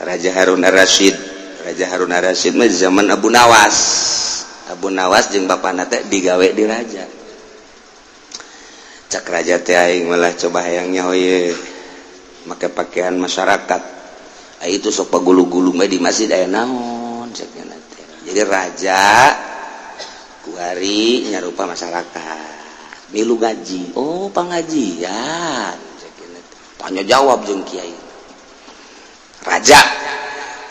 Raja Harun Ar-Rasyid. Raja Harun Ar-Rasyid mah zaman Abu Nawas. Abu Nawas jeung bapana teh digawe di raja. Cak raja teh aing malah coba hayangnya hoye make pakaian masyarakat. Itu sok pagulu-gulu mah di masjid aya naon cek teh. Jadi raja kuari nyarupa masyarakat. Milu ngaji. Oh, pengajian. Tanya jawab jeung kiai. Raja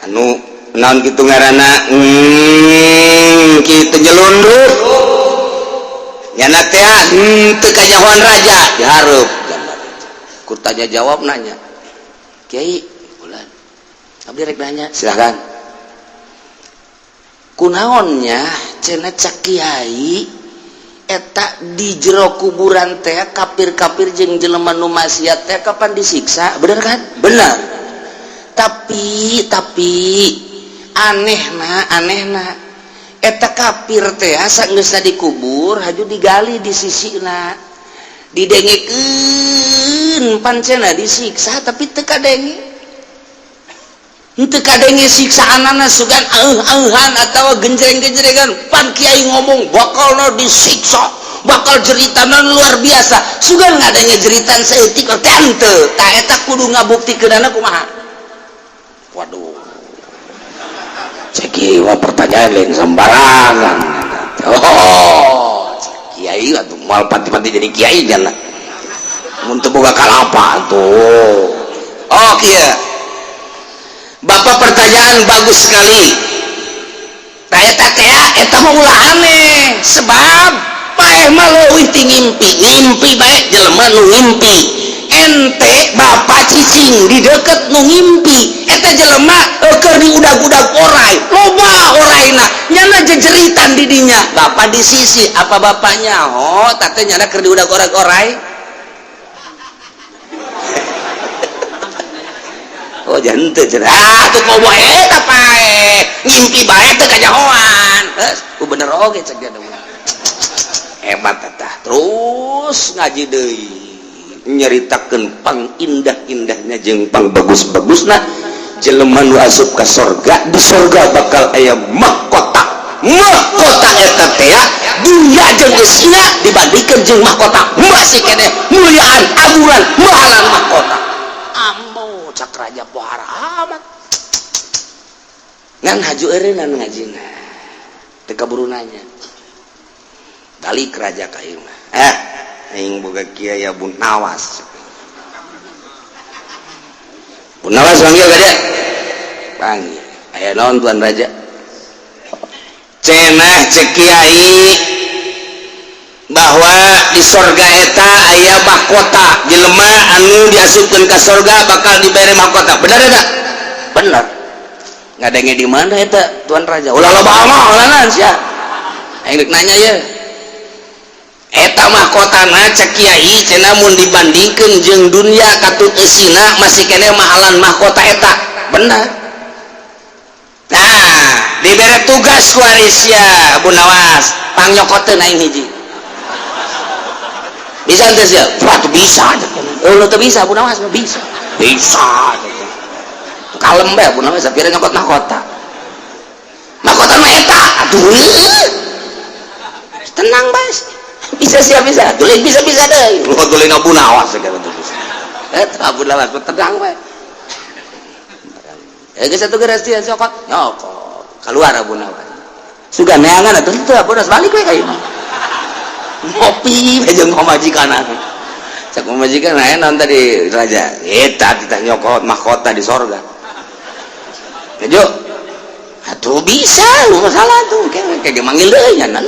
anu naon kitu ngaranna kitu nyelundup. Nyana teh teu kanyahoan raja dihareup gambar. Kur tanya jawab nanya. Kiai, bulan. Abdi rek nanya, silakan. Kunaonnya cenah cak kiai eta di jero kuburan teh kafir-kafir jeung jelema nu maksiat teh kapan disiksa, bener kan? Bener. Tapi anehna eta kafir teh sageusna dikubur haju digali di sisina, didengekeun pancena disiksa tapi teu kadenge. Henteu kadenge siksaanana sugan auh-auhan atawa genjreng-genjrengan. Pan kiai ngomong bakalna disiksa, bakal jeritana luar biasa. Sugan ngadenge jeritan saeutik teh henteu. Tah eta kudu ngabuktikeunana kumaha? Waduh. Cek ieu pertanyaan lain sembarangan. Oh, kiai atuh moal pati-pati jadi kiai jana. Mun teu boga kalapa tuh. Oh, kieu. Bapak pertanyaan bagus sekali. Tah eta teh eta mah ulah aneh sebab paeh mah leuwih ti ngimpi. Ngimpi bae jelema nu ngimpi. Ente bapak cicing di deket nu ngimpi. Eta jelema keur diudag-udag orai. Loba oraina. Nyana jejeritan di dinya. Bapak di sisi apa bapaknya? Oh, tate nyana keur diudag orai-orai. Oh jangan cenah. Ah tuh komo eta pae. Ngimpi bae teu kanyahoan. Geus, ku bener oge cek dia. Hebat eta. Terus ngaji deui. Nyaritakeun pang indah-indahnya jeung pang bagus-bagusna jelema nu asup ka sorga, di sorga bakal aya mahkota. Mahkota eta teh dunya jeung eusina dibandingkeun jeung mahkota masih keneh muliaan, aguran, mahalan mahkota. Ambo cak raja pohara amat ngan haju eureunnan ngajina teu kaburu nanya. Balik raja ka ieu mah. Aing boga kiai Abu Nawas. Abu Nawas panggil ka dia. Panggil. Aya naon tuan raja? Cenah cek kiai bahwa di sorga eta aya mahkota, jelema anu diasupkeun ka sorga bakal dibere mahkota. Bener eta? Bener. Ngadenge di mana eta tuan raja? Ulah loba omong sia. Aing rek nanya ye. Eta mahkotana cek kiai cenah mun dibandingkeun jeung dunia katut eusina masih keneh mahalan mahkota eta. Bener. Nah, dibere tugas ku Arisya Abu Nawas, pangnyokoteun aing hiji. Bisa ente sih? Wah, tuh bisa. Oh, lu tuh bisa, Abu Nawas bisa. Bisa. Kalem bae Abu Nawas sapira nyokot mahkota. Mahkota mah eta. Aduh. Tenang bae. Bisa siap bisa. Tulis bisa-bisa deui. Lu tulis Abu Nawas segala tuh bisa. Eta Abu Nawas tenang bae. Geus atuh geus sia cokot. Nyokot. Keluar Abu Nawas. Sugan neangan atuh teu Abu Nawas balik we ka ieu mah. Ngopi jeung pamajikan. Cak pamajikan aya naon tadi raja? Eta titah nyokot mahkota di sorga. Kejo. Atuh bisa, lu masalah tuh. Kayak manggil deui nya nah.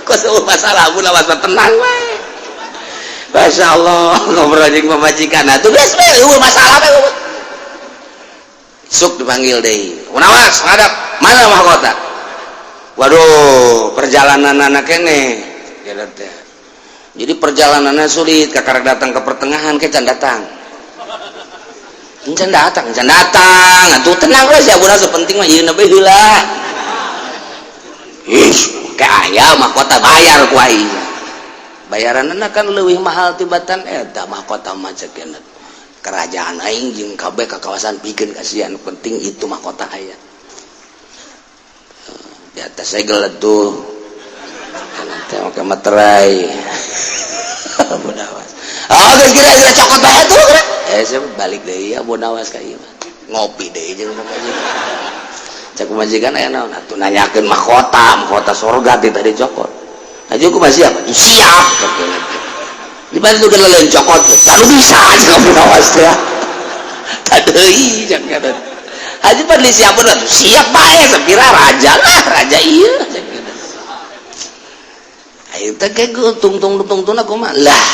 Kok semua masalah Abu Nawas tenang we. Masya Allah, ngobrol jeung pamajikan. Atuh geus we, eueuh masalah we. Sok dipanggil deui. Nawas, ngadap. Mana mahkota? Waduh, perjalanan anak kene. Jadi perjalanannya sulit, kakak datang ke pertengahan, ke can datang. Can datang, can datang. Atuh tenang we sia Abu Nawas penting mah ieu bae heula. Ih, kayak aya mahkota bayar ku aing. Bayaranna kan leuwih mahal tibatan eta mahkota mah cek. Kerajaan aing jeung kabeh ka kawasan pikeun kasihan, penting itu mahkota aya. Di atas segel tuh. Nanti make materai. Abu Nawas. Oh, geus kira-kira cokot bae tuh kira. Eh, saya balik deui Abu Nawas ka ieu mah. Ngopi deui jeung pamajikan. Cek pamajikan aya naon atuh nanyakeun mahkota, mahkota sorga ti tadi cokot. Aju kumaha, siap? Siap. Di mana tuh lain cokot? Lalu bisa aja Abu Nawas teh. Tadi cek kata. Haji Padli siap bener, siap bae sapira raja lah, raja iya. Ayo teh kayak tung tung tung tung aku mah lah,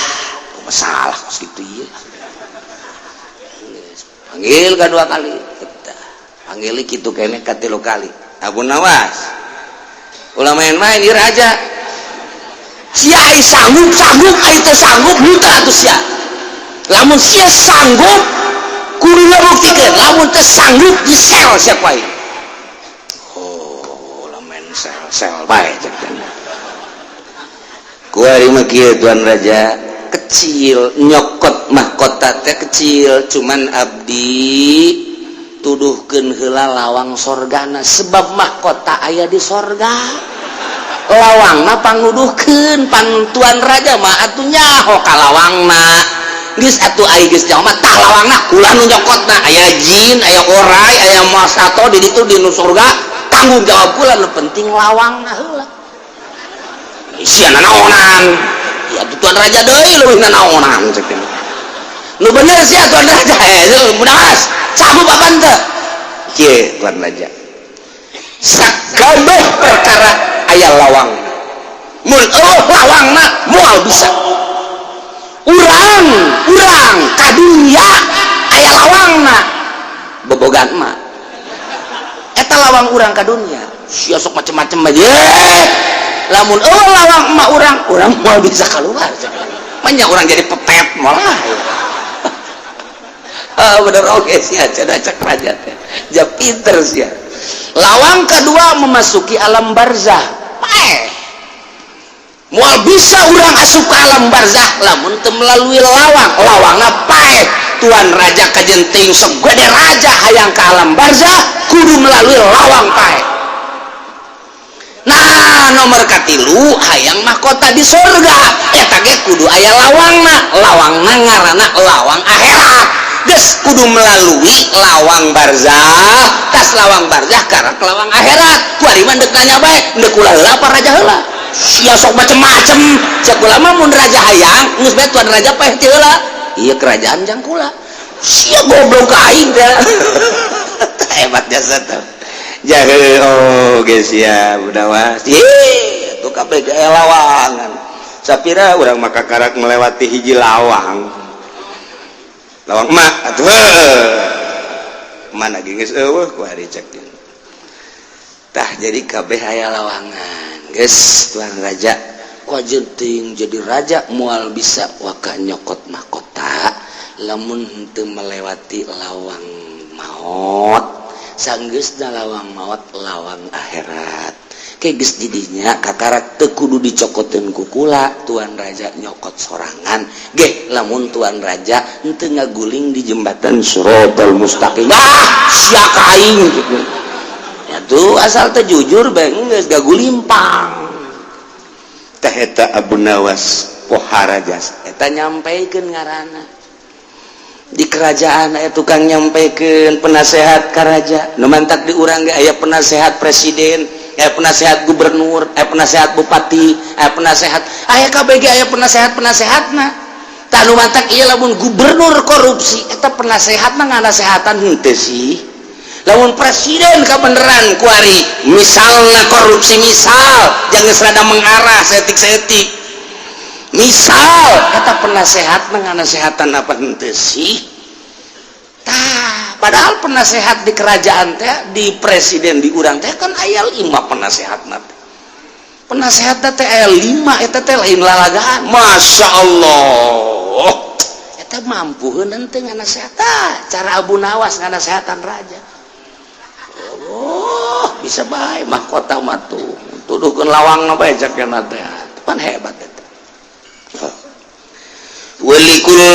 kumaha salah kos gitu iya. Panggil kedua kali, panggil gitu kene katilu kali. Abu Nawas, ulah main-main ieu raja. Sia ai sanggup sanggup, ai teu sanggup henteu atuh sia. Lamun sia sanggup kudu ngabuktikeun, lamun teu sanggup disel sia ku aing. Oh, lamun sel-sel bae cek teh. Kuari mah kieu, Tuan Raja, kecil nyokot mahkota teh kecil, cuman abdi tuduhkeun heula lawang sorgana, sebab mahkota aya di sorga, lawangna pangnuduhkeun. Pan Tuan Raja mah atuh nyaho ka lawangna. Geus atuh, ai geus nyaho mah tah lawangna kula nu nyokotna. Aya jin, aya orai, aya masato di ditu di nu sorga, tanggung jawab kula, nu penting lawangna heula. Sia nanaonan ya Tuan Raja deui leuwih nanaonan cek teh. Nu bener sia, Tuan Raja. Eh, mudah sanggup apa teu? Kieu, Tuan Raja, sakabeh perkara aya lawang. Mun eueuh lawangna moal bisa. Urang urang ka dunya aya lawangna, bobogan emak eta lawang urang ka dunya. Sia sok macem-macem aja. Lamun eueuh lawang emak urang, urang moal bisa keluar. Banyak orang jadi pepet malah. Ah, bener oke sih, cenah cek raja teh. Ja pinter sia. Lawang kedua memasuki alam barzah. Paeh. Moal bisa urang asup ke alam barzah lamun teu melalui lawang. Lawangna paeh. Tuan Raja kajenting segede raja hayang ke alam barzah kudu melalui lawang paeh. Nah, nomor katilu hayang mahkota di surga eta ge kudu aya lawangna. Lawangna ngaranna lawang akhirat. Geus kudu melalui lawang barzah, tas lawang barzah karak lawang akhirat. Kuari mah deuk nanya bae, deuk kula heula apa raja heula? Sia sok macem-macem. Cek kula mah mun raja hayang geus bae Tuan Raja paeh ti heula, ieu kerajaan jang kula. Sia goblok ka aing teh. Hebat jasa tuh jahe. Oh geus ya udah. Ih, tuh kabeh ge lawangan. Sapira urang maka karak melewati hiji lawang, lawang emak atuh mana geus eueuh ku ari cek tah. Jadi kabeh aya lawangan. Geus, Tuan Raja, ku teuing jadi raja moal bisa waka nyokot mahkota lamun henteu melewati lawang maut. Sanggeusna lawang maut, lawang akhirat. Kayak geus didinya kakarak teu kudu dicokoteun ku kula, Tuan Raja nyokot sorangan ge lamun Tuan Raja henteu ngaguling di jembatan Siratal Mustaqim. Ah, sia ka aing gitu ya tuh, asal teh jujur bae geus gagulimpang teh. Eta Abu Nawas pohara jasa eta nyampaikan ngaranna di kerajaan aya tukang nyampaikan, penasehat ka raja. Nu mantak di urang ge aya penasehat presiden, aya penasehat gubernur, aya penasehat bupati, aya penasehat, aya KBG, aya penasehat penasehatna. Tah, nu mantak ieu lamun gubernur korupsi eta penasehatna nganasehatan henteu sih? Lamun presiden kebeneran kuari misalnya korupsi, misal jangan serada mengarah setik-setik, misal kata penasehat nganasehatan apa henteu sih? Tah, padahal penasehat di kerajaan teh, di presiden di urang teh kan aya lima penasehat teh. Penasehat teh aya lima, eta teh lain lalagaan. Masya Allah, eta mampu henteu nganasehat? Cara Abu Nawas nganasehatan raja. Oh, bisa bae mahkota mah tuh tuduhkeun lawang bae cek teh pan hebat eta. Walikullin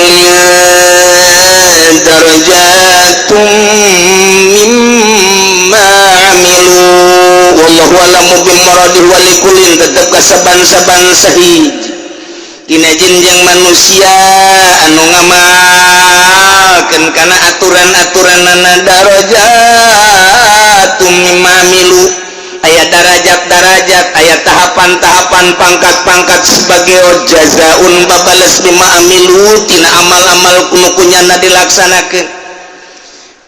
sholih walikullin tetep kasaban-saban sahiji dina jin jeung manusia anu ngamalkeun kana aturan-aturanana darajatum mimma amilu, aya darajat-darajat, aya tahapan-tahapan, pangkat-pangkat sebagai jazaun babales bima amilu tina amal-amal nu ku nyana dilaksanakeun.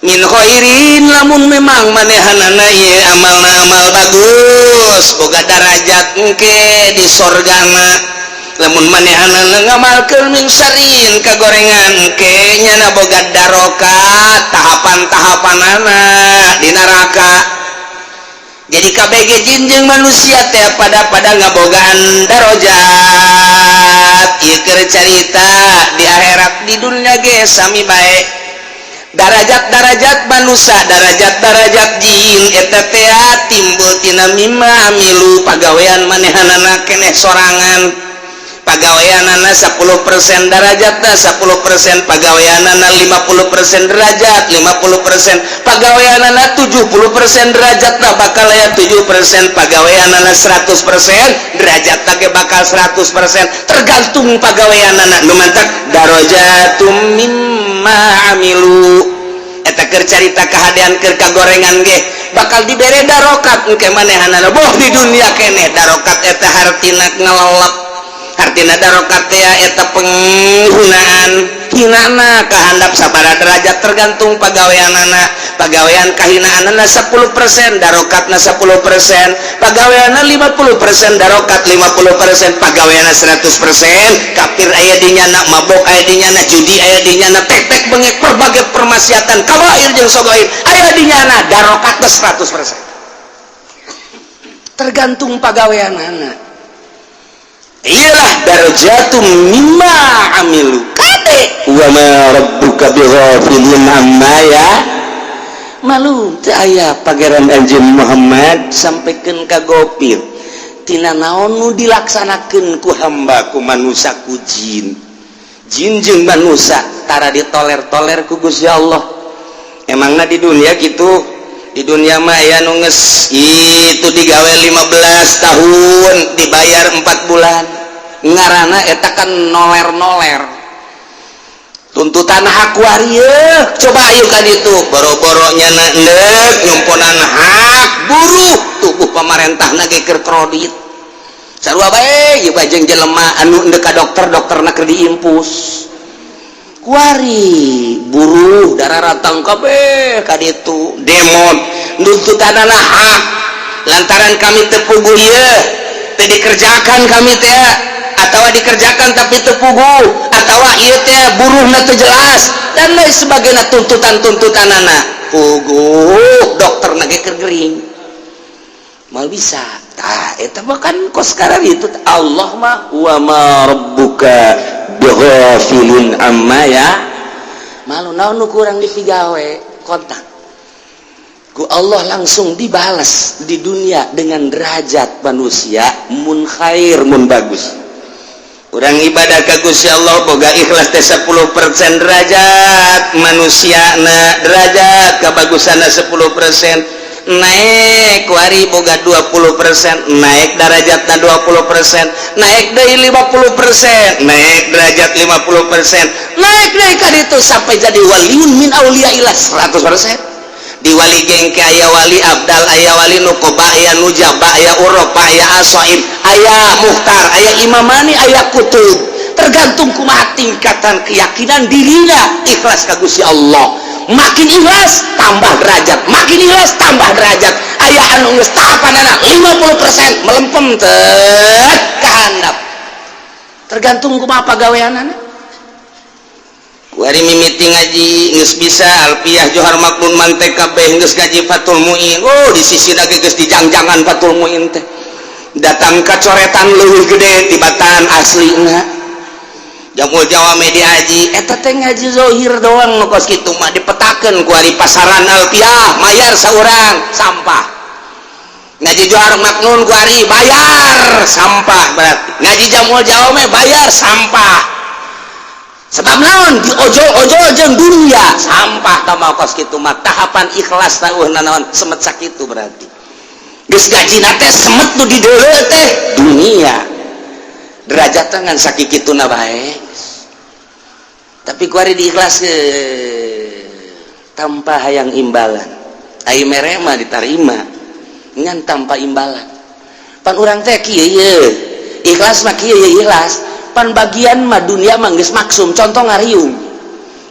Min khairin, lamun memang manehanana ieu amalna amal bagus, boga darajat engke di sorgana. Lamun manehanana ngamalkeun min syarrin, kagorengan, engke nyana boga darokat, tahapan-tahapanana di neraka. Jadi KBG jin jeung manusia teh pada pada ngabogaan darajat. Ieu keur carita di akhirat, di dunia ge sami bae. Darajat-darajat manusia, darajat-darajat jin eta teh timbul tina mimma amilu, pagawean manehanana keneh sorangan. Pagaweanana 10% darajatna 10%, pagaweanana 50% derajat 50%, pagaweanana 70% derajatna bakal aya 7%, pagaweanana 100% derajatna ge bakal 100%, tergantung pagaweanana. Nu mantak darajatum mimma amilu eta keur carita kahadean. Keur kagorengan ge bakal dibere darokat engke manehanana, boh di dunia keneh. Darokat eta hartina ngelelep, hartina darokat teh eta penghinaan. Hinana kahandap sabara derajat tergantung pagaweanana. Pagawean kahinaanana 10%, darokatna 10%. Pagaweanna 50%, darokat 50%. Pagaweanna 100%, kafir aya di nyana, mabok aya di nyana, judi aya di nyana, tek-tek bengek, berbagai permaksiatan kabair jeung sogoir aya di nyana, darokatna 100%, tergantung pagaweanana. Iyalah darajatum mimma amilu. Kade wa ma rabbuka bighafilin amma ya malu. Teu aya Pangeran anjeun Muhammad sampaikan ka gopil tina naon nu dilaksanakeun ku hamba, ku manusia, ku jin. Jin jeung manusia tara ditoler-toler ku Gusti Allah. Emangna di dunia gitu? Di dunia mah aya nu geus itu digawe 15 tahun dibayar 4 bulan, ngarana eta kan noler-noler tuntutan hak kuari. Coba ayo kan itu boro-boro nyana endek nyumponan hak buruh, tubuh pemerintah ge keur kredit sarua bae ieu jeung jelema anu endek ka dokter, dokterna keur diimpus. Kuari buruh darah ratang kabeh ka ditu demo nuntutanana hak lantaran kami teu puguh ieu, teu dikerjakan kami teh, atau dikerjakan tapi teu puguh, atau ieu teh buruhna teu jelas dan lain sebagainya. Tuntutan-tuntutanana puguh, dokterna ge keur gering, mal bisa. Tah, eta mah kan kos sekarang itu. Allah mah wa ma rabbuka bighafilin amma ya malu. Naon nu kurang dipigawe, kontak ku Allah langsung dibalas di dunia dengan derajat manusia mun khair, mun bagus. Urang ibadah ka Gusti Allah boga ikhlas teh 10% derajat manusia na, derajat kebagusanna 10% naik. Kuari boga 20%, naik derajatna 20%, naik dari 50%, naik derajat 50%, naik naik kan itu sampai jadi waliun min auliyaillah 100%. Di wali gengke aya wali abdal, aya wali nukoba, aya nujaba, aya uropa, aya asoib, aya muhtar, aya imamani, aya kutub, tergantung kumaha tingkatan keyakinan dirinya ikhlas ka Gusti Allah. Makin ikhlas tambah derajat, makin ikhlas tambah derajat. Aya anu geus tahapanana 50% melempem tet kahandap, tergantung kumaha pagaweanana. Kuari mimiti ngaji geus bisa alfiah, johar maknun, mantek kabeh, geus ngaji Fathul Muin. Oh, di sisi lagi geus dijangjangan Fathul Muin teh, datang ka coretan leuwih gede tibatan aslina. Jamul Jawame diaji eta teh ngaji zohir doang. Nu kos kitu mah dipetakeun kuari pasaran alfiah, mayar saurang, sampah. Ngaji johar maknun kuari bayar, sampah. Berarti ngaji Jamul Jawame bayar, sampah. Sebab naon? Di ojol-ojol jeung dunia, sampah. Tama kos kitu mah tahapan ikhlas tah naon semet sakitu. Berarti Geus gajina teh semet nu di deuleu teh dunia, derajat ngan sakikituna bae. Tapi kuari diikhlaskeun tanpa hayang imbalan. Ai mere mah ditarima, ngan tanpa imbalan. Pan urang teh kieu ye, ikhlas mah kieu ye, ikhlas pan bagian mah dunia mah geus maksum. Contoh ngariung,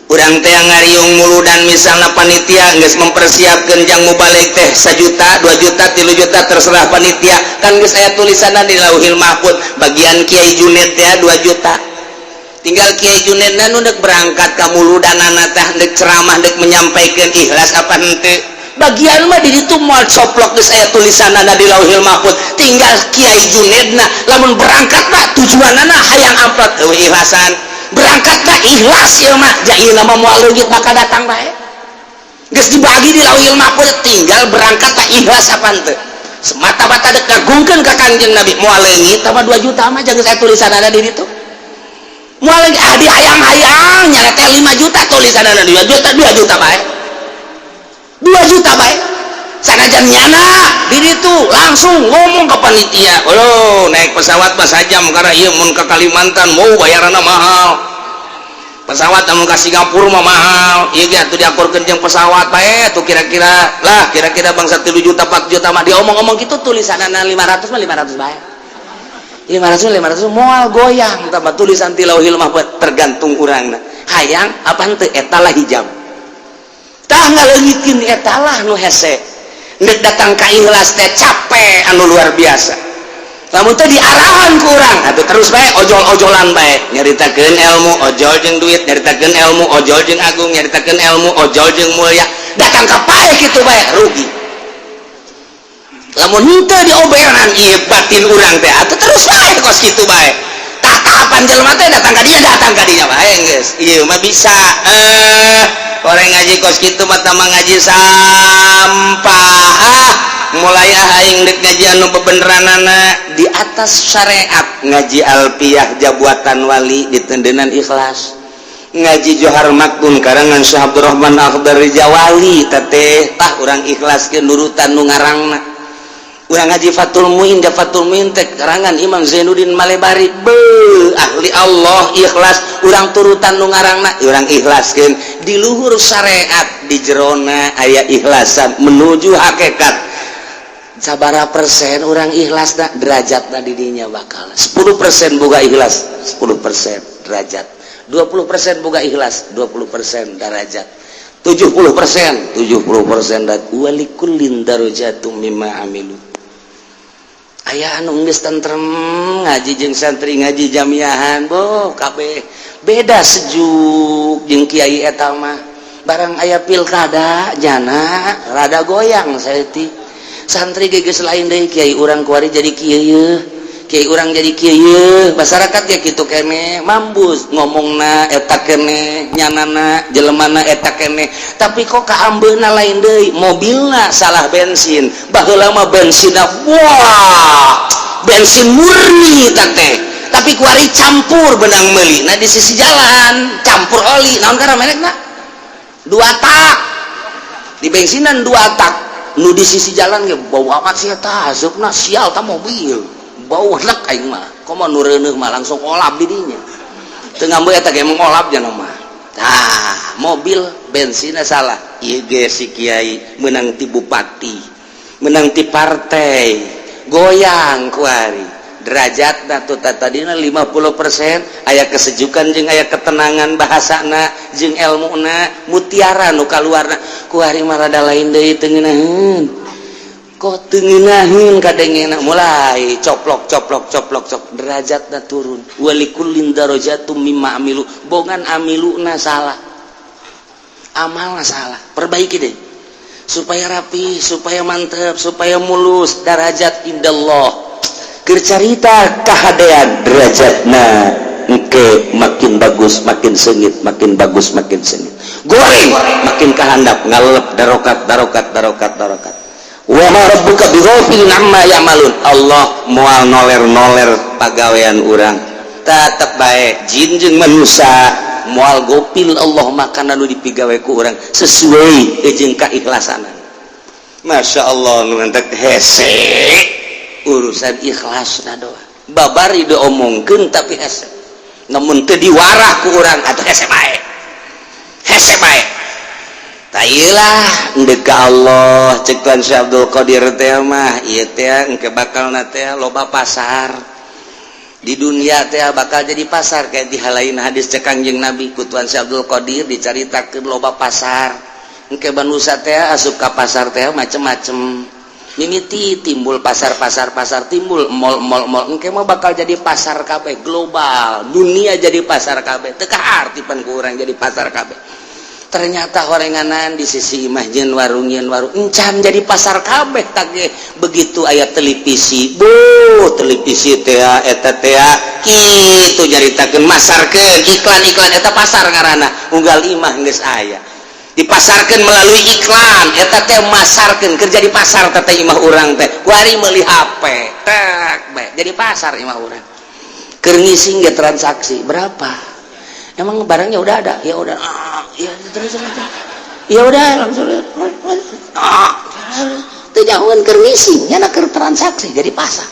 Urang teh ngariung muludan, misalnya panitia geus mempersiapkan jang mubalig teh 1 juta, 2 juta, 3 juta, terserah panitia. Kan geus aya tulisanna di Lauhil Mahfud, bagian Kiai Junet ya 2 juta. Tinggal Kiai Junet nu dek berangkat ka muludanana teh, dek ceramah, dek menyampaikan, ikhlas apa henteu. Bagian mah di ditu moal coplok, geus aya tulisanna di Lauhil Mahfud. Tinggal Kiai Junedna lamun berangkat mah tujuanana hayang amplop, eueuh ikhlasan. Berangkat mah ikhlas ieu mah, ja ieu mah moal leungit, bakal datang bae. Geus dibagi di Lauhil Mahfud, tinggal berangkat tak ikhlas apa henteu, semata-mata dek ngagungkeun ka Kanjeng Nabi. Moal leungit tambah 2 juta mah, jangan saya tulisanana di ditu moal leungit. Ah, di hayang-hayang nyana teh 5 juta, tulisanana 2 juta, 2 juta bae, 2 juta bae. Sanajan nyana di ditu langsung ngomong ke panitia. Oh, naik pesawat mah sajam, karena ieu mun ke Kalimantan mau bayaranna mahal. Pesawat namun ke Singapura mah mahal. Ieu ge atuh diakurkeun jeung pesawat bae tuh, kira-kira lah, kira-kira bangsa 3 juta, 4 juta mah. Diomong-omong gitu, tulisanana 500 mah 500 bae, 500 500 moal goyang tambah tulisan ti Lauhil Mahfud. Tergantung urangna hayang apa henteu. Eta lah hijab tah ngaleungitkeun, eta lah nu hese. Ndek datang ka ikhlas teh capek anu luar biasa. Lamun teh diarahan ku urang atuh terus bae ojol-ojolan bae, nyaritakeun ilmu ojol jeung duit, nyaritakeun ilmu ojol jeung agung, nyaritakeun ilmu ojol jeung mulia. Datang ka pae kitu bae rugi. Lamun henteu dioberan ieu batin urang teh, atuh terus bae kos kitu bae. Tah, tahapan jelema teh datang ka dinya, datang ka dinya bae geus. Ieu mah bisa orang ngaji kos kitu mah tambah ngaji sampah. Ah, mulai ah, aing dek ngaji anu bebeneranana di atas syariat. Ngaji Alpiyah Jabuatan Wali ditendenan ikhlas, ngaji Johar Makmun karangan Syekh Abdurrahman Akhdari Jawali teteh, tah urang ikhlas ke nurutan nu ngarangna. Urang ngaji Fathul Muin, da Fathul Muin teh karangan Imam Zainuddin Malebari, be ahli Allah, ikhlas urang turutan nu ngarangna, urang ikhlaskeun. Di luhur syariat, di jerona aya ikhlasan menuju hakikat. Sabara persen orang ikhlas dah derajat di dinya bakal 10% boga ikhlas, 10% derajat, 20% boga ikhlas, 20% derajat, 70%, 70% dat. Walikullin darajatum mimma amilu. Aya anu geus tentrem ngaji jeung santri, ngaji jamiahan, boh kabeh beda, sejuk jeung kiai eta mah. Barang aya pilkada jana rada goyang saeutik, santri ge geus lain deui. Kiai urang kuari jadi kieu yeuh, kiai urang jadi kieu yeuh, masyarakat ge kitu kene, mambus ngomongna eta kene, nyanana jelemana eta kene, tapi kok kaambeuna lain deui. Mobilna salah bensin. Baheula mah bensinna, wah, bensin murni teh, tapi kuari campur benang meuli. Nah, di sisi jalan campur oli naon karena merekna dua tak di bensinan dua tak nu di sisi jalan ge bau amat sih eta, asupna sial ta mobil, bau lek. Aing mah komo nu reuneuh mah langsung olap di dinya, teu ngambeul eta ge emang olap jana mah. Tah, mobil bensinnya salah. Ieu ge si kiai menang ti bupati, menang ti partai, goyang kuari derajat. Tuh, tadina 50% aya kesejukan jeung aya ketenangan bahasana jeung ilmuna, mutiara nu kaluarna. Kuari mah rada lain deui, teu ngeunaheun kok, teu ngeunaheun kadengena, mulai coplok coplok coplok cok, derajatna turun. Walikullin darajatum mimma amilu. Bongan amiluna salah, amalna salah, perbaiki deh supaya rapi, supaya mantep, supaya mulus derajat indallah. Keur carita kahadean, derajatna engke makin bagus makin sengit, makin bagus makin sengit, goreng makin kahandap, ngalep darokat darokat darokat darokat. Wa ma rabbuka bighafilin amma ya'malun. Allah moal noler-noler pagawean urang, tetep bae jin jeung manusia moal gopil. Allah makana nu dipigawe ku urang sesuai jeung kaikhlasanan. Masya Allah, nu entek hese urusan ikhlas na doa. Babari diomongkeun tapi hese, namun teu diwarah ku urang atau hese bae, hese bae. Tailah ndek ka Allah. Cek Tuan Syekh Abdul Qadir teh mah ieu teh engke bakalna teh loba pasar di dunia teh, bakal jadi pasar. Kayak di halain hadis cek Kangjeng Nabi, ku Tuan Syekh Abdul Qadir dicaritakeun loba pasar. Engke manusia teh asup ka pasar teh macem-macem, mimiti timbul pasar-pasar, pasar timbul mall mall mall. Engke mah bakal jadi pasar kabeh, global dunia jadi pasar kabeh. Teu kaharti pan ku urang jadi pasar kabeh. Ternyata horenganan di sisi imah jeung warung, jeung warung encan jadi pasar kabeh. Tage begitu aya televisi, bu televisi teh eta teh kitu nyaritakeun, masarkeun iklan-iklan. Eta pasar ngaranna. Unggal imah geus aya, dipasarkan melalui iklan. Eta teh masarkeun kerja di pasar teh imah urang teh. Kuari meuli HP tek bae jadi pasar imah urang. Keur ngising ge transaksi berapa, emang barangnya udah ada? Ya udah, ah, ya terus, terus, ya udah langsung, ah, teu jauhan. Keur ngising nya keur transaksi jadi pasar.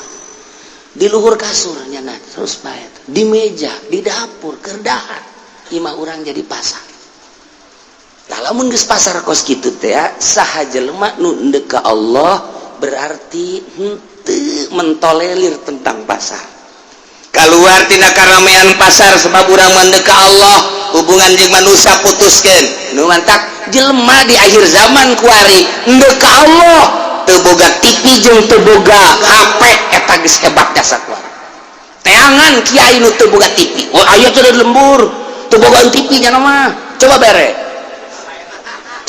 Di luhur kasur nya terus bae, di meja, di dapur, keur dahar, imah urang jadi pasar. Lamun geus pasar kos kitu teh, saha jelema nu endek ka Allah berarti henteu mentolerir tentang pasar. Keluar tina karamaian pasar, sebab urang mendek ka Allah, hubungan jeung manusia putuskeun. Nu mantak jelema di akhir zaman kuari endek ka Allah teu boga TV jeung teu boga HP, eta geus hebat jasa kuari. Teangan kiai nu teu boga TV. Oh, aya teh lembur teu boga TV nya mah. Coba bere,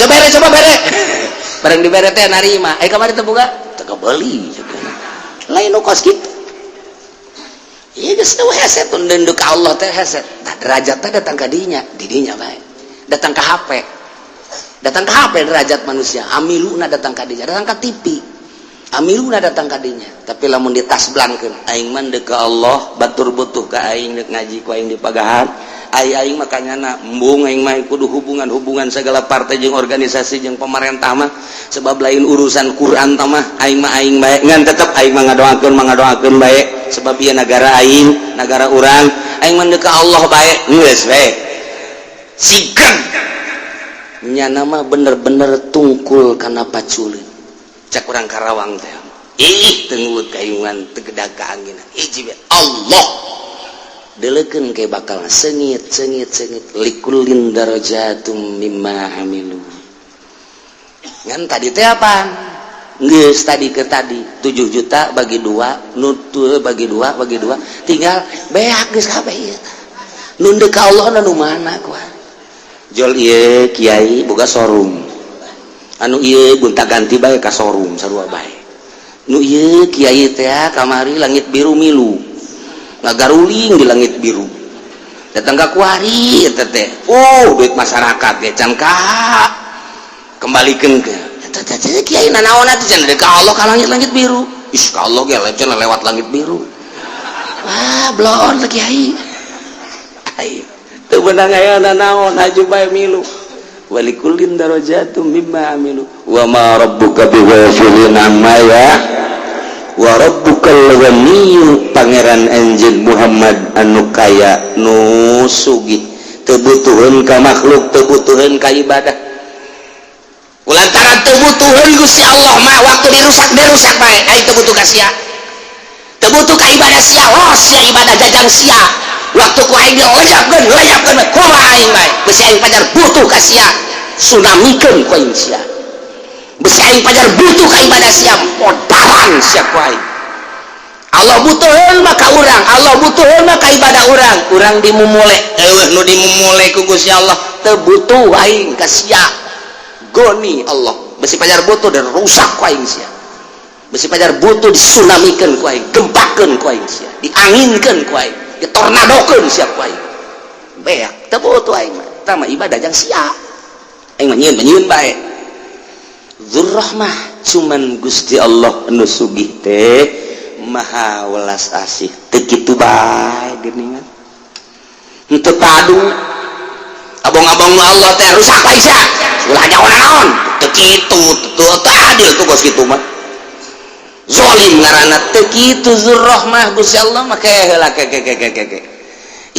coba bere, coba bere. Barang dibere teh narima, eh kamari teu boga, teu kabeli lain nu kos kitu. Iya, geus teu hese tun deundeu ka Allah teh hese. Tah, derajat teh datang ka dinya, di dinya bae. Datang ka HP. Datang ka HP derajat manusia, amiluna datang ka dinya, datang ka TV. Amiluna datang ka dinya. Tapi lamun ditasblangkeun, aing mah deuk ka Allah, batur butuh ka aing, deuk ngaji ku aing di pagahan. Ai aing mah kanyana embung, aing mah kudu hubungan-hubungan segala partai jeung organisasi jeung pemerintah mah, sebab lain urusan Quran tah mah. Aing mah aing bae, ngan tetep aing mah ngadoakeun, mah ngadoakeun bae, sebab ieu negara aing, negara urang. Aing mah ka Allah bae, geus bae. Sigan nyana mah bener-bener tungkul kana paculeun. Cak urang Karawang teh, ih, tengut kayungan tegedag ka angin hiji bae Allah. Delekeun ke bakal sengit, sengit, sengit. Likullin darajatum mimma amilu. Ngan tadi teh apa geus tadi ke tadi 7 juta bagi dua, nutul bagi dua, bagi dua, tinggal beak geus kabeh ieu. Nu deuk ka Allah nu mana kuah jol? Ieu kiai boga showroom, anu ieu gonta ganti bae ka showroom, sarua bae. Nu ieu kiai teh kamari langit biru, milu ngagaruling di langit biru, datang ke kuari eta teh, oh, duit masyarakat ge can ka kembalikan ke eta teh. Kiai nanaon atuh can ka Allah ka langit-langit biru? Ih, ka Allah ge cenah lewat langit biru. Wah, bloon teh kiai. Ai teu beunang aya nanaon, haju bae milu. Walikullin darajatum mimma amilu wa ma rabbuka bighafilin amma ya wa rabbukal ghaniyyu. Pangeran anjeun Muhammad anu kaya, nu sugih, teu butuheun ka makhluk, teu butuheun ka ibadah. Lantaran teu butuheun, Gusti Allah mah waktu dirusak, dirusak bae. Aing teu butuh ka sia, teu butuh ka ibadah sia. Los sia ibadah jajang sia. Waktu ku aing dileyapkeun, leyapkeun bae, kumaha aing bae. Besi aing pajar butuh ka sia, tsunamikeun ku aing sia. Besi aing pajar butuh ka ibadah sia, modaran sia ku aing. Allah butuheun mah ka urang, Allah butuheun mah ka ibadah urang. Urang dimumule, eueuh nu dimumule ku Gusti Allah. Teu butuh aing ka sia, goni Allah. Besi pajar butuh dan rusak ku aing sia. Besi pajar butuh, disunamikeun ku aing, gempakeun ku aing sia, dianginkeun ku aing, ditornadokeun sia ku aing. Beak, teu butuh aing mah. Tah mah ibadah jang sia, aing mah nyieun, nyieun bae. Dzurrahmah, cuman Gusti Allah nu sugih teh maha welas asih. Teu kitu bae geuningan, henteu padu abong-abong. Allah teh rusak bae sia, ulah nyaho naon. Teu kitu. Kitu tuh adil tuh kos kitu mah zolim ngaranna teu kitu. Zurrahmah Gusti Allah mah ke heula ke ke ke ke ke.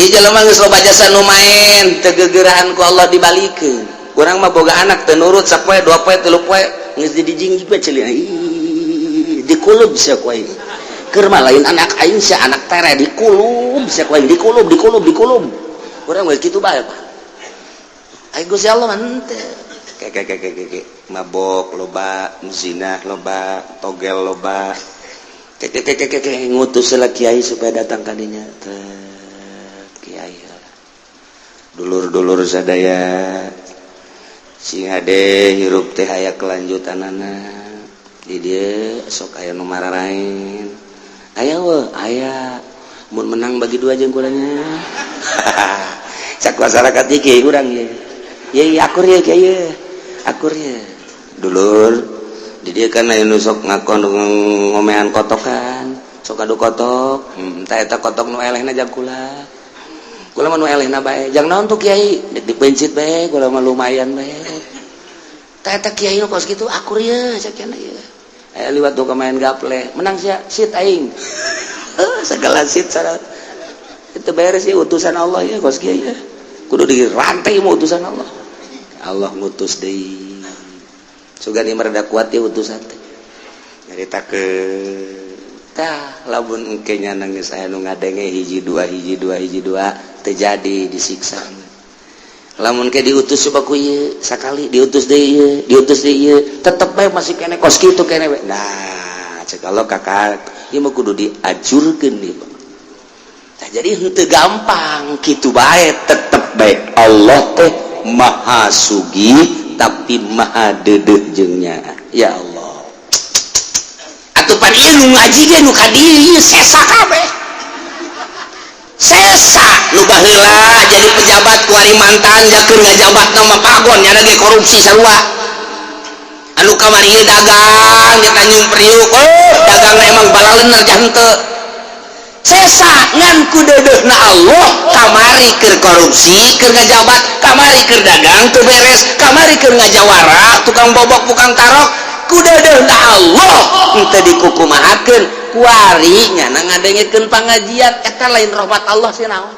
Ieu jelema geus loba jasa nu maen teu geugeuran, ku Allah dibalikeun. Urang mah boga anak teu nurut sapoe, 2 poe, 3 poe, geus dijingjing we ceuli, dikulub sia ku aing. Keur mah lain anak aing sia, anak tere, dikulub sia ku aing, dikulub, dikulub, dikulub. Urang geus kitu bae, Pak. Aing Gusti Allah mah henteu. Ke ke ke ke ke, mabok loba, zina loba, togel loba, ke ke ke ke ke, ngutus lah kiai supaya datang kadinya. Kiai, "Dulur-dulur sadaya, sing hade, hirup teh aya kelanjutanana. Di dieu sok aya nu mararaen, aya we aya. Mun menang bagi dua jeung kula nya." Cak masyarakat iki urang ye ye, akur ye, kiai, akur ye. "Dulur, di dieu kan aya nu sok ngakon ngomean kotokan, sok adu kotok. Tah, eta kotok nu elehna jang kula. Kula mah nu elehna bae." "Jang naon tuh, Kiai?" "Dek dipencit bae, kula mah lumayan bae." "Tah, eta kiai nu kos kitu akur ye," cek ye. Aya liwat tuh main gaple, "Menang sia, sit aing." Segala sit syarat itu beres ya. Utusan Allah ya kos kiai ya kudu dirantai mau utusan Allah. Allah ngutus deui, sugan ieu rada kuat ya utusan teh nyaritakeun. Tah, lamun engke nya nangis aya nu ngadenge hiji dua, hiji dua, hiji dua, teu jadi disiksa. Lamun ke diutus coba ku ieu sakali, diutus deui ieu, diutus deui ieu, tetep bae masih kene kos kitu kene we. Nah, cek Allah, kakak ieu mah kudu diajurkeun ieu. Nah, jadi henteu gampang kitu bae. Tetep bae Allah teh maha sugih tapi maha deudeuh jeung nya. Ya Allah, atuh pan ieu nu ngaji ge nu ka dieu sesa kabeh, sesa. Nu baheula jadi pejabat, kuari mantan jakeun ngajabat nama pagon, nyana ge korupsi sarua. Anu kamari ieu dagang di Tanjung Priuk, oh, dagangna emang balalener jah henteu. Sesa, ngan ku deudeuhna Allah. Kamari keur korupsi, keur ngajabat, kamari keur dagang teu beres, kamari keur ngajawara, tukang bobok, tukang tarok, ku deudeuhna Allah henteu dikukumahakeun. Kuari nyana ngadengekeun pangajian, eta lain rahmat Allah sih naon?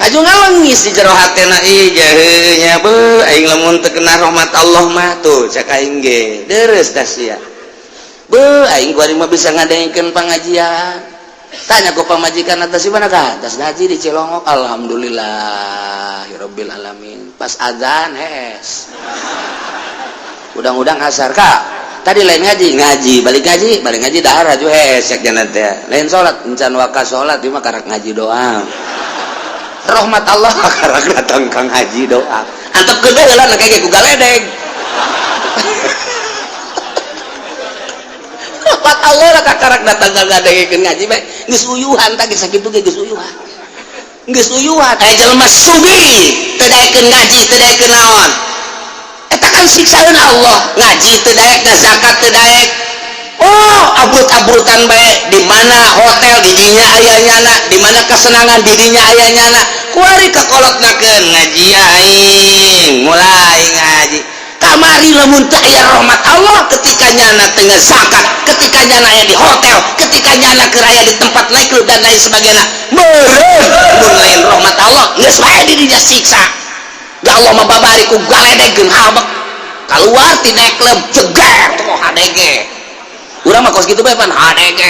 Haju ngalengis di jero hatena, ih jaheunya beuh aing lamun teu kena rahmat Allah mah tuh, cek aing ge deres dah sia. Beuh, aing kuari mah bisa ngadengekeun pangajian. Tanya ku pamajikan, atas di mana kah? Atas ngaji di Cilongok. Alhamdulillah rabbil alamin. Pas azan hes. Udang-udang asar kak. Tadi lain ngaji, ngaji, balik ngaji, balik ngaji dahar aju hes cek jana teh. Lain salat, encan waka salat ieu mah karak ngaji doang. Rahmat Allah karak datang kang ngaji doang. Antep gede heula kayak ku galedeg. Rahmat Allah lah kakarak datang ka ngadengekeun ngaji bae. Geus uyuhan tah, geus sakitu ge geus uyuhan. Geus uyuhan. Aya jelema sugih teu daekeun ngaji, teu daekeun naon. Eta kan siksaeun Allah. Ngaji teu daek, zakat teu daek. Oh, abrut-abrutan bae. Di mana hotel didinya aya nyana, di mana kesenangan didinya aya nyana. Kuari kakolotnakeun ngaji aing, mulai ngaji. Kamari lamun teu aya rahmat Allah, ketika nyana teu zakat, ketika nyana aya di hotel, ketika nyana keur aya di tempat nightclub dan lain sebagainya, meureun mun lain rahmat Allah geus bae didinya siksa. Da Allah mah babari ku galedeg geun habek keluar ti nightclub, jeger tuh HDG. Urang mah kos kitu bae pan HDG.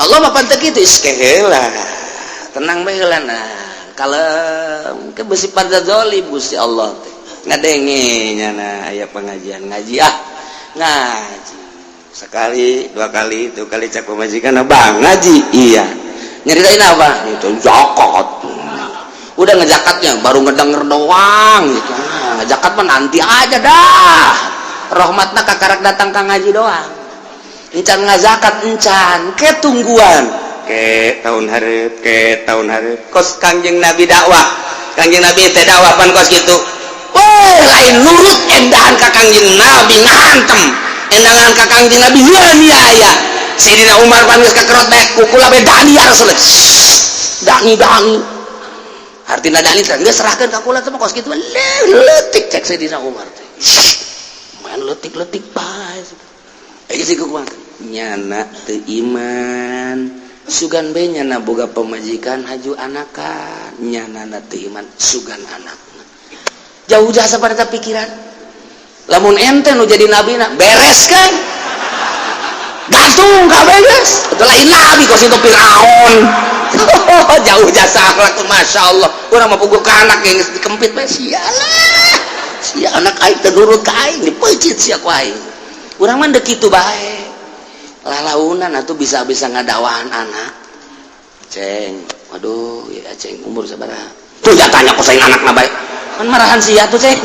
Allah mah pan teu kitu, geus heula. Tenang bae heula, nah. Kalem ke besi pada zalim Gusti Allah teh. Ngadenge nyana aya pengajian, ngaji ah, ngaji. Sekali, dua kali, tiga kali, cak pamajikan, "Bang, ngaji." "Iya." "Nyeritain apa?" "Itu zakat." Udah ngejakatnya baru ngedenger doang gitu. Nah, ngejakat mah nanti aja dah. Rahmatna kakarak datang ka ngaji doang. Encan ngazakat encan, ke tungguan. Ke tahun hareup, ke tahun hareup. Kos Kangjeng Nabi dakwah. Kangjeng Nabi teh dakwah pan kos gitu. Wah, lain nurut endahan ka Kangjeng Nabi ngantem. Endangan ka Kangjeng Nabi ya. Sayyidina Umar pan geus kakerot bae kukula bae, "Dani ya Rasulullah." Dani dani. Artina dani teh geus serahkeun ka kula teh mah kos kitu leutik, cek Sayyidina Umar teh. Main letik-letik bae. Ayo sih kumaha? Nyana teu iman. Sugan bae nyana boga pamajikan haju anakan. Nyana teu iman sugan anakna. Jauh jasa pada pikiran. Lamun ente nu jadi nabi na beres kan? Gantung kabeh geus. Itu lain nabi kos itu Firaun. Jauh jasa akhlak tuh, masya Allah. Urang mah puguh ka anak yang geus dikempit bae sialah. Sia anak aing teu nurut ka aing dipeucit sia ku aing. Urang mah deuk kitu bae. Lalaunan atuh bisa-bisa ngadawahan anak. Ceng, waduh ya ceng umur sabaraha? Tuh jatanya ku saing anakna bae. Kan marahan sia tuh ceng.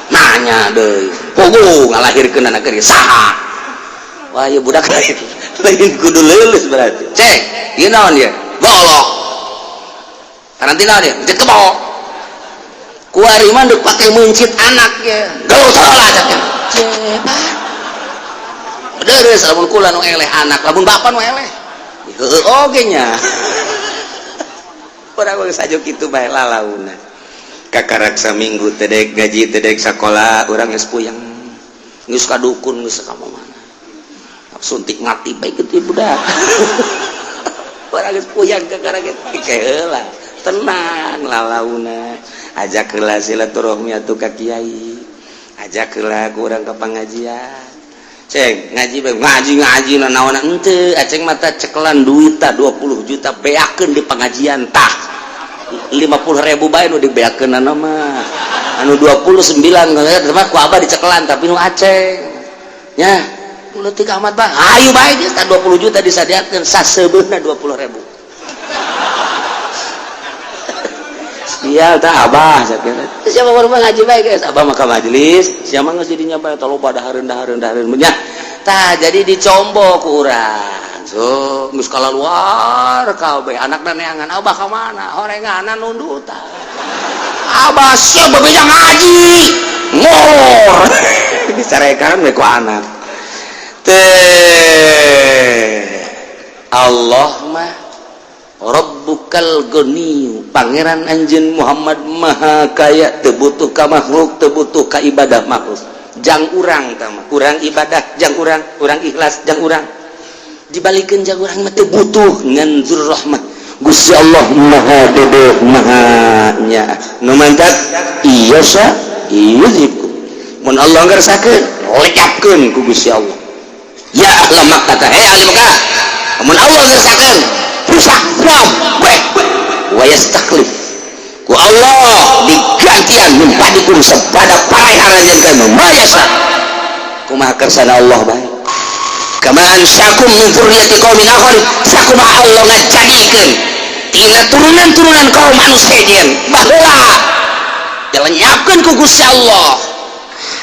Nanya deui. Puguh ngalahirkeun anak ge saha? Wah, ieu budak lain. Lain kudu leuleus berarti. Ceng, ieu naon ieu? Golok. Karantina dia, mencit kebo. Kuari mah deuk pake meuncit anak ya. Gelut heula cak. Cek. Deres lamun kula nu eleh anak, lamun bapa nu eleh. Heueuh oge nya. Urang geus sajo kitu bae lalauna. Kakarak saminggu teu daek gaji, teu daek sakola, urang geus puyeng. Geus ka dukun, geus ka mana. Suntik mati bae kitu budak. Urang geus puyeng kakarak kitu heula. Tenang lalauna. Ajak heula silaturahmi atuh ka kiai. Ajak heula ku urang ka pangajian. Ceng ngaji bae ngaji ngaji naon henteu aceng mata cekelan duit tah 20 juta beakeun di pengajian tah 50.000 bae nu dibeakeun mah anu 29 mah ku abah dicekelan tapi nu aceng nya leutik amat bah hayu bae geus tah 20 juta disadiakeun saseubeuhna 20.000. Sial tah abah sakieu siapa baru ngaji bae geus abah mah ka majelis sia mah geus didinya bae taloba dahareun dahareun dahareun nya tah jadi dicombo ku urang so geus kaluar kabeh anakna neangan abah ka mana horenganan nundutan abah sia bebeja ngaji ngor dicarekan we ku anak teh. Allah mah Rabbukal Ghani, pangeran anjeun Muhammad maha kaya, teu butuh ka makhluk, teu butuh ka ibadah makhluk. Jang urang tah mah, urang ibadah jang urang, urang ikhlas jang urang. Dibalikeun jang urang mah teu butuh ngan zur rahmat. Gusti Allah maha dedeh maha nya. Nu mantap iya sa yuzibku. Mun Allah ngersakeun, lecapkeun ku Gusti Allah. Ya ahla Makkah, hei ahli Makkah. Mun Allah ngersakeun rusak kabeh wa yastaklif ku Allah digantian min ba'dikum sabada parai aranjeun kana mayasa kumaha kersana Allah bae kama ansakum min dzurriyyati qaumin akharin sakumaha Allah ngajadikeun tina turunan-turunan kaum manusia sejen baheula dilenyapkeun ku Gusti Allah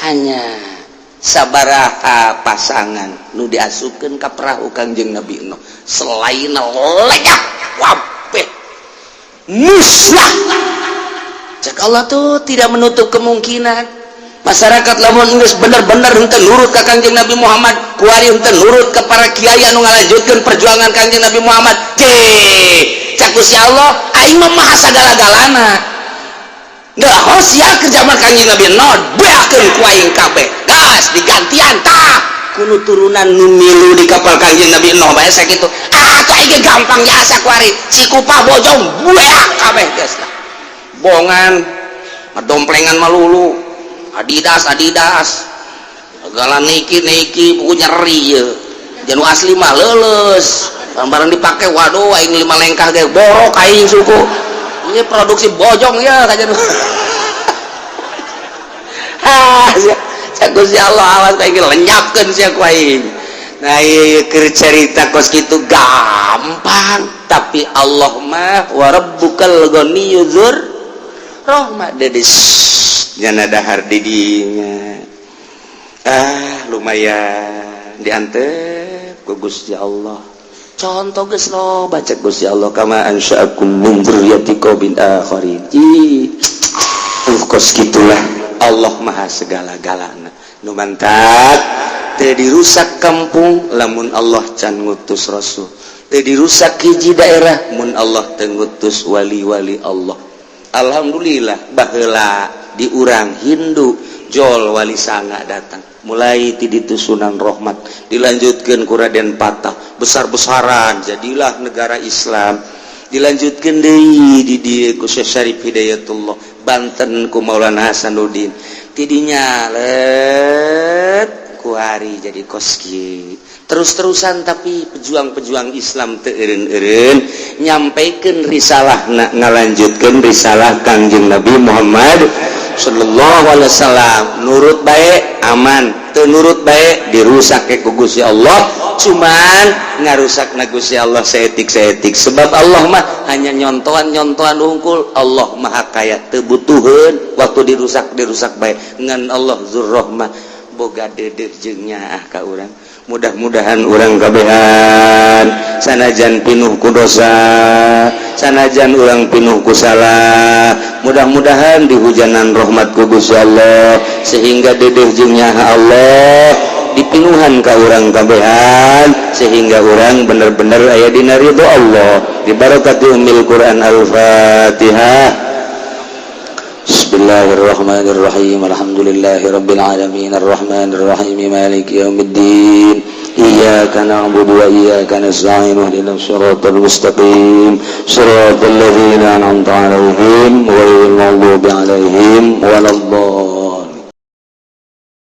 hanya sabaraha pasangan nu diasupkeun ka perahu Kangjeng Nabi Nuh selain lenyap kabeh musnah. Cek Allah tuh tidak menutup kemungkinan masyarakat lamun geus bener-bener henteu nurut ka Kangjeng Nabi Muhammad kuari henteu nurut ka para kiai anu ngalanjutkeun perjuangan Kangjeng Nabi Muhammad. Cek cak Gusti Allah aing mah maha sagala-galana nggak hos ya ke zaman Kangjeng Nabi Nuh beakeun ku aing kabeh gas digantian tah kuno turunan nu milu di kapal Kangjeng Nabi Nuh bae sakitu ah ku aing gampang jasa kuari Cikupa Bojong beak kabeh geus lah bongan domplengan malulu Adidas Adidas segala Nike Nike buku nyeri ye janu asli mah leuleus barang dipake waduh aing lima lengkah ge borok aing suku ini produksi bojong ya kajian. Ah sia Gusti Allah awas aing lenyapkeun sia ku aing. Nah ieu keur carita kos kitu gampang tapi Allah mah wa rabbukal ghaniyyu dzur rahmah dedes nyana dahar di dinya ah lumayan diantep ku Gusti Allah. Contoh geus loba cek Gusti Allah kama ansha'akum min dzurriyyati qaumin akharin. Kos gitulah Allah maha segala-galana. Nu mantak teu dirusak kampung lamun Allah can ngutus rasul, teu dirusak hiji daerah mun Allah teu ngutus wali-wali Allah. Alhamdulillah baheula Di urang Hindu jol Wali Sanga datang, mulai ti ditu Sunan Rohmat, dilanjutkan ku Raden Patah, besar-besaran jadilah negara Islam. Dilanjutkan deui di dieu ku Syekh Syarif Hidayatullah, Banten ku Maulana Hasanuddin. Tidinya let kuari jadi koski terus-terusan, tapi pejuang-pejuang Islam teu eureun-eureun nyampaikan risalah, ngalanjutkan risalah Kangjeng Nabi Muhammad sallallahu alaihi wasallam. Nurut baik aman, teu nurut baik dirusak ke ku Gusti Allah. Cuman ngarusak na Gusti Allah saeutik-saeutik, sebab Allah mah hanya nyontohan-nyontohan unggul. Allah Maha Kaya, teu butuheun. Waktu dirusak, dirusak baik ngan Allah Dzurrohmah, boga deudeuh jeung nyaah ka urang. Mudah-mudahan urang kabehan, sanajan pinuh ku dosa, sanajan urang pinuh ku salah, mudah-mudahan dihujanan rahmat ku Gusti Allah sehingga deudeuh jeung nyaah Allah dipinuhan ka urang kabehan, sehingga urang bener-bener aya dina ridho Allah. Dibarakati ummil Quran. Al-Fatihah. Bismillahirrahmanirrahim. Alhamdulillahi rabbil alamin, arrahmanir rahim, maliki yaumiddin. Iyyaka na'budu wa iyyaka nasta'in, ihdinas siratal mustaqim, siratal ladzina an'amta 'alaihim, ghairil maghdubi 'alaihim waladdallin.